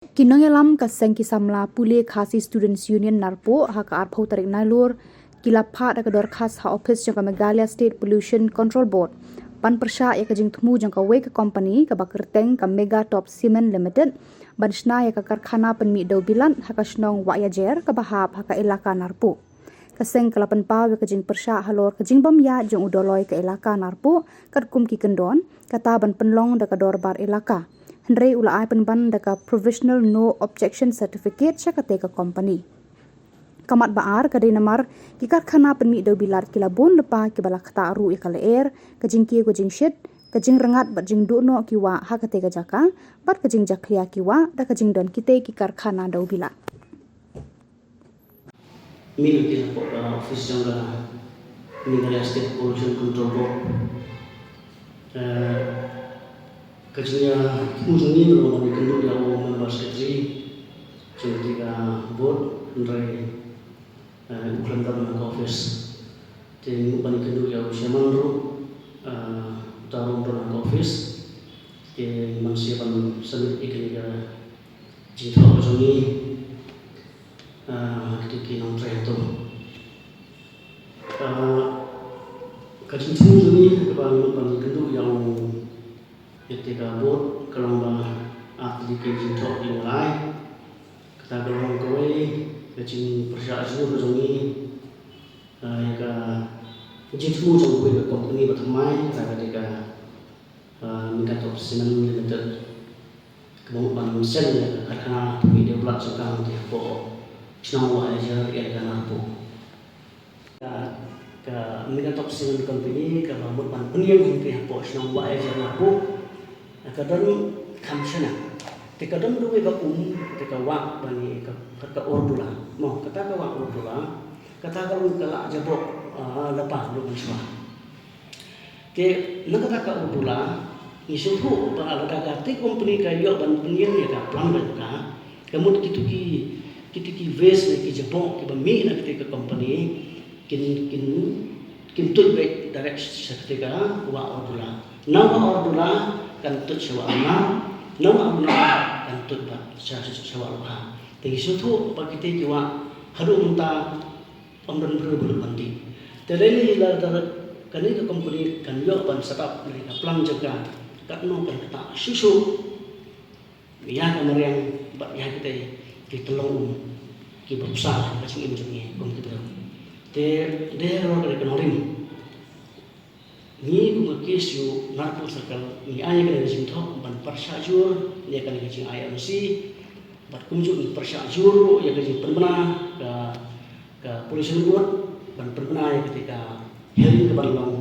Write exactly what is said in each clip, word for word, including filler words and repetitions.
Ki nongïalam ka seng ki samla pule Khasi Students Union Narpuh ha ka arphew tarik Nailur ki la phah da ka dorkhas ha ophis jong ka Meghalaya State Pollution Control Board ban pyrshah ïa ka jingthmu jong kawei ka kompani kaba kyrteng ka Mega Top Cement Limited ban shna ïa ka karkhana pynmih dew bilat ha ka shnong Wahiajer kaba hap ha ka elaka Narpuh. Ka seng ka la pynpaw ïa ka jingpyrshah halor ka jingbym ïaid jong u Dolloi ka elaka Narpuh katkum ki kyndon, kata ban pynlong da ka dorbar elaka. Hynrei u la ai pynban da ka Provisional No Objection Certificate sha katei ka kompani. Ka mat ba ar ka dei namar ki karkhana pynmih dew bilat ki la bun lypa kiba la ktah ruh ïa ka lyer, ka jingkiew ka jingshit, ka jingrngat bad jingduh noh ki wah ha katei ka jaka, bad ka jingjakhlia ki wah da ka jingdon kitei ki karkhana dew bilat. Mih lynti hapoh ka office jong ka Meghalaya State Pollution Control Board. Eh, ka jingïathmu jong ngi ka long ban ïakynduh ïa u member secretary jong ka board, hynrei eh, u khlem don ha ka office. Te ngi mut ban ïakynduh ïa u chairman ruh, eh, uta ruh um don ha ka office. Te ngi mut shu ban submit ïa kane ka jingthoh ka jong ngi, eh, ha kito ki nongtrei hato. Eh, ka jingthmu jong ngi kaba ngi mut ban ïakynduh ïa u, ïa kata ka board ka long ba ar tylli ki jingthoh ki ngi la ai. Kata ka long kawei ka jingpyrshah jur ka jong ngi, eh, ïa ka jingthmu jong kawei ka kompani ba thymmai, kata ka dei ka, eh, Mega Top Cement Limited. Kaba mut ban seng ïa ka karkhana pynmih dew bilat jong ka hangtei hapoh shnong Wahiajer, elaka Narpuh. Ka, ka Mega Top Cement Company kaba mut ban pynïeng hangtei hapoh shnong Wahiajer Narpuh, ka don kham shyllangh. Te ka don kawei ka um, te ka wah ba ngi, ka, ka Ordula. Mo, kata ka wah Ordula, kata ka um ka la jaboh, ah, lypa ruh mynshuwa. Te na kata ka Ordula, ngi sngewthuh ba lada katei ka kompani ka ïoh ban pynïeng ïa ka plant ba ka, ka mut kito ki, kito ki waste ne ki jaboh kiba mih na katei ka kompani, kin, kin, kin tuid beit direct sha katei ka wah Ordula. Na wah Ordula kan tuid sha wah Arnar, na wah Arnar kan tuid beit sha, sha, sha wah Lukha. Te ngi sngewthuh ba kitei ki wah haduh mynta ym don briew ba lut ban dih. Te lei lei lada kane ka kompani kan ïoh ban set up ïa ka plant jong ka, katno kan ktah shuh shuh ïa ka mariang bad ïa kitei ki tyllong um kiba pynshai ka jingim jong ngi kum ki briew. Te dei halor kane ka nongrim, ngi kum ka K S U Narpuh Circle ngi ai ïa kane ka jingthoh ban pyrshah jur ïa kane ka jing-I M C bad kumjuh ngi pyrshah jur ruh ïa ka jingpynbna ka, ka Pollution Board ban pynbna ïa katei ka hearing kaban long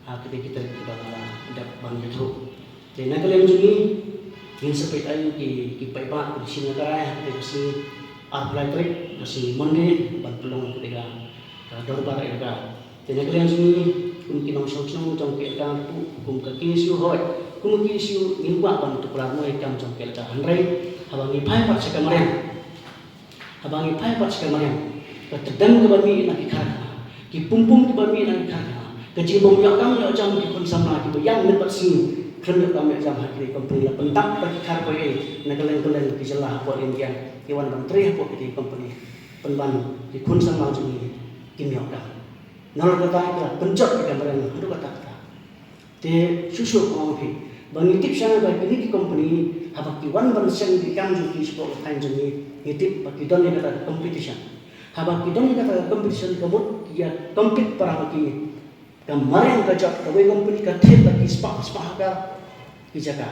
ha katei ki tarik kiba la dep ban ïathuh. Te na ka liang jong ngi ngin sa peit aïu ki, ki paidbah kiba shim nonghikai ha katei ka sngi arphew lai tarik, ka sngi Monday, ban pynlong katei ka, ka dorbar elaka. Te na ka liang jong ngi kum ki nongshong shnong jong ka elaka, kum ka K S U, hooid, kum ka K S U ngin kwah ban tuklar mo ïa ka kam jong ka elaka, hynrei haba ngi phai pat sha ka mariang, haba ngi phai pat sha ka mariang, ka tdem kaba mih na ki karkhana, ki pum pum kiba mih na ki karkhana, ka jingbym ïoh kam ïoh jam ki khun samla kiba ïam miet bad sngi, khlem ïoh kam ïoh jam ha ki company, la pyntap da ki kharpoi ei na kylleng kylleng ki jylla hapoh India, ki wan ban trei hapoh ki company, pynban ki khun samla jong ngi kim ïoh kam. Nalor kata ki la pynjot ïa ka mariang haduh katta katta. Te shuh shuh, nga ong ïa phi ba ngi tip shai ba kine ki company haba ki wan ban seng ki kam jong ki shapoh ka thaiñ jong ngi, ngi tip ba ki don ïa kata ka competition. Haba ki don ïa kata ka competition, ka mut ki ïa compete para ma ki. Ka mariang ka jot, kawei company ka thied ba ki spah spah ha ka ki jaka.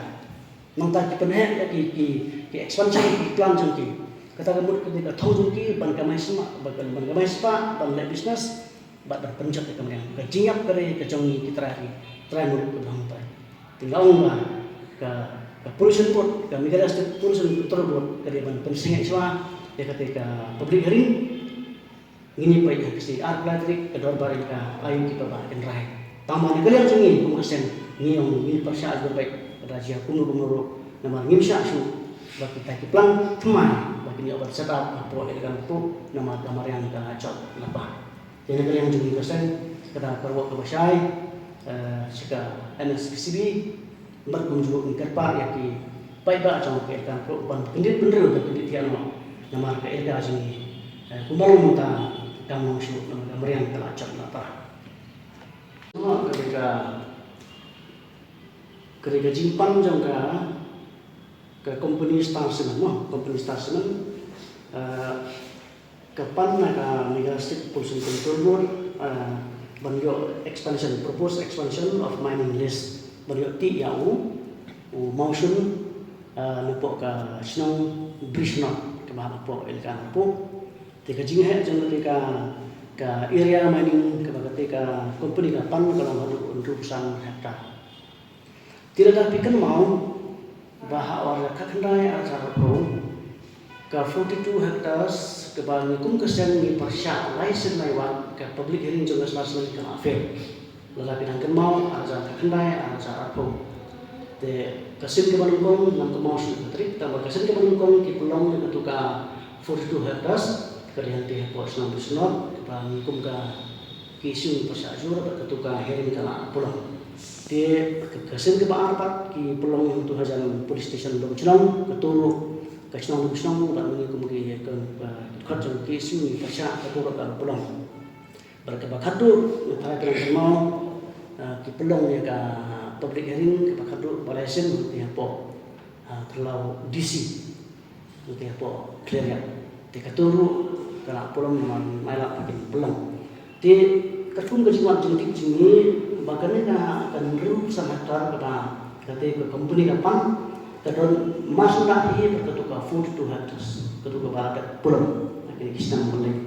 Nangta ki pynheh ïa ki, ki, ki expansion ki plant jong ki. Kata ka mut ka dei ka thong jong ki ban kamai spah, ban, ban kamai spah, ban leh business. Bad ban pynjot ïa ka mariang. Ka jingïap ka dei ka jong ngi ki trai, ki trai muluk kiba hangtai. Te nga ong ba ka, ka Pollution Board, ka Meghalaya State Pollution Control Board ka dei ban pynsangeh shuwa ïa katei ka public hearing. Ngin ïa peit ha ka sngi arphew lai tarik, ka dorbar elaka, aïu ki paidbah kin rai. Tangba na ka liang jong ngi kum ka seng, ngi ong ngin pyrshah jur beit, lada jia kumno kumno ruh, namar ngim shah shuh ba kita ki plant thymmai ba kin ïoh ban set up hapoh elaka Narpuh, namar ka mariang ka jot lypa. Te na ka liang jong ngi ka seng, ka da ka ruh kaba shai, eh, sha ka M S K C B, bad kumjuh ngi kyrpad ïa ki, paidbah jong ka elaka Hangphru ban kyndit bynriew ban kyndit thiah noh. Namar ka elaka jong ngi, eh, kumba long mynta kam long shuh namar ka mariang ka la jop la tah. Ka dei ka, ka dei ka jingpan jong ka, ka company Star Cement mo, company Star Cement, eh, ka pan na ka Meghalaya State Pollution Control Board, eh, ban ïoh expansion, proposed expansion of mining lease, ban ïoh tih ïa u, u mawshun, eh, napoh ka shnong Brishnot, kaba hap hapoh elaka Hangphru. Te ka jingheh jong kata ka, ka area mining kaba kata ka company ka pan ka long haduh hynriewphew san hektar. Te lada phi kynmaw ba ha u ar hajar khatkhyndai ar hajar arphew, ka forty-two hectares kaba ngi kum ka seng ngi pyrshah lai sien lai wat ka public hearing jong ka Star Cement ka la fail. Lada phi dang kynmaw ar hajar khatkhyndai ar hajar arphew. Te ka sien kaba nyngkong ngam kynmaw shuh ka tarik, tangba ka sien kaba nyngkong ki pynlong ïa katu ka forty-two hectares, ka dei hangtei hapoh shnong Brishnot, kaba ngi kum ka KSU ngi pyrshah jur bad katu ka hearing ka la pynlong. Te ka, ka sien kaba ar pat ki pynlong ïa utu hajan police station Lumshnong, katu ruh ka shnong Lumshnong bad ngi kum ki, ka, ka, ki dkhot jong KSU ngi pyrshah, katu ruh ka la pynlong. Bad kaba khatduh, nga tharai phi dang kynmaw, ah, ki pynlong ïa ka public hearing kaba khatduh ba lai sien hangtei hapoh, ah, Khyndaw D C. Hangtei hapoh Khliehriat. Te katu ruh ka la pynlong namar ma la phi kin pynlong. Te katkum ka jingwan jingtip jong ngi ba kane ka, ka hynriewphew san hektar kaba kata ka company ka pan, ka don marsyndah hi bad katu ka forty-two hectares, katu kaba la dep pynlong ha kine ki snem ban leit.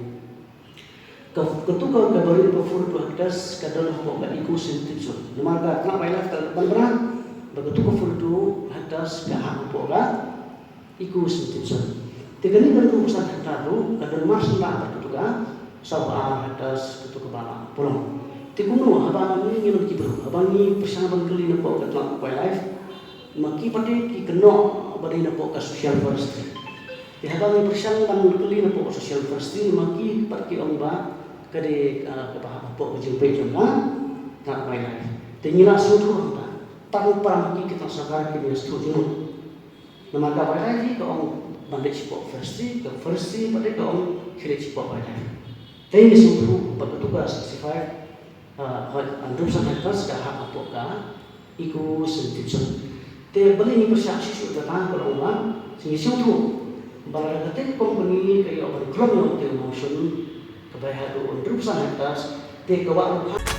Ka, katu ka, kaba ri ka forty-two hectares ka don hapoh ka eco sensitive zone. Namar ka Tnad Wildlife ka ban bynrap ba katu ka forty-two hectares ka hap hapoh ka eco sensitive zone. Te kane ka hynriewphew san hektar ruh ka don marsyndah bad katu ka sawphew ar hectares katu kaba la pynlong. Te kumno haba ngi ngi ki briew, haba ngi pyrshang ban kylli napoh ka Tnad Wildlife, ma ki pat de ki kynnoh ba dei napoh ka social forestry. Te haba ngi pyrshang ban kylli napoh ka social forestry, ma ki pat ki ong ba ka dei, ah, kaba hap hapoh ka jingpeit jong ka Tnad Wildlife. Te ngi la sngewthuh hangta, tang para ma ki, ki tang sorkar ki ngi sngewthuh jingmut. Namar ka wildlife hi ka ong ban leit shapoh forestry, ka forestry pat de ka ong khie leit shapoh wildlife. Te ngi sngewthuh ba katu ka sixty-five, ah, hoi, hynriewphew san hectares ka hap hapoh ka eco sensitive zone. Te balei ngi pyrshah shuh shuh da kata ka long ba ngi sngewthuh ba lada kata ka company ka ïoh ban khlong ïa uta u mawshun kaba ïa haduh hynriewphew san hectares, te ka wah ruh